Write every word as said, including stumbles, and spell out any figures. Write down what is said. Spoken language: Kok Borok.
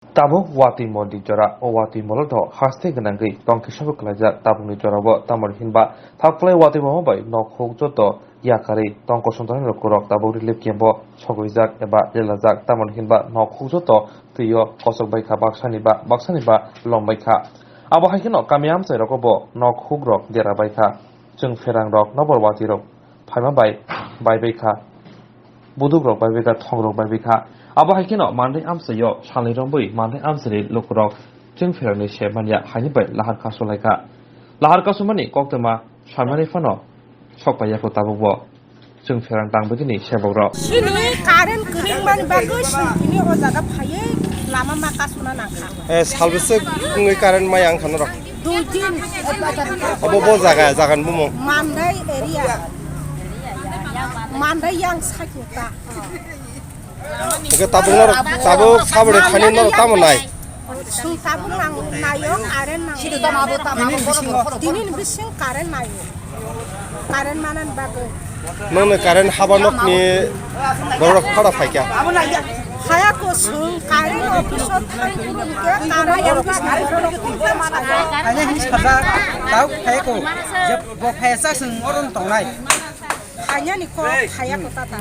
Tabuk watwi mol ni jora, o watwi molo do haste gwnangwi tongkhe sobo kwlaijak tabukni jorao, tamoni hinba thaklai watwi mol bai nok huk joto yakarwi tong kosongtongnai lukurok tabuk relief camp o sogwijak eba lelajak, tamoni hinba nok huk joto twio kosok baikha, baksani ba, baksani ba lom baikha. Abo hai kheno kami amchai rogo bo nok huk rok dera baikha. Chwng pherang rok nobor watwi rok phaima bai bai baikha. Buduk rok bai baikha, thong rok bai baikha. Abo hai kheno mandai amchaio salni rombwi mandai amchaini lukurok chwng pherangni se manya haini bai lahar kasu laikha. Lahar kasumani koktwma samani phano sok paiyakho tabukbo. Chwng pherang tang bwdini sebok rok. Chini current kwrwngmani bagwi chwng tini o jaga phaiwi lama ma kasuna nangkha. Eh, salbwswk wngwi current maya wngkha norok? Dui din. Obo bo jaga, jagan bumung? Mandai area. Mandai yang sakita. Oke, tabuk norok, tabuk sabari thani norok tamo nai? Sung tabuk nang nayo, current nang. Tinin bising current nayo. Current manan bagwi. Nongni current haba nokni borok phara phaikha. Phaya ko sung current office o thang kurung ke current office ni borok phara phaikha. Ani hin saja tau phaya ko. Je bo phaya sa sung oron tongnai. Phanya ni ko phaya ko tata.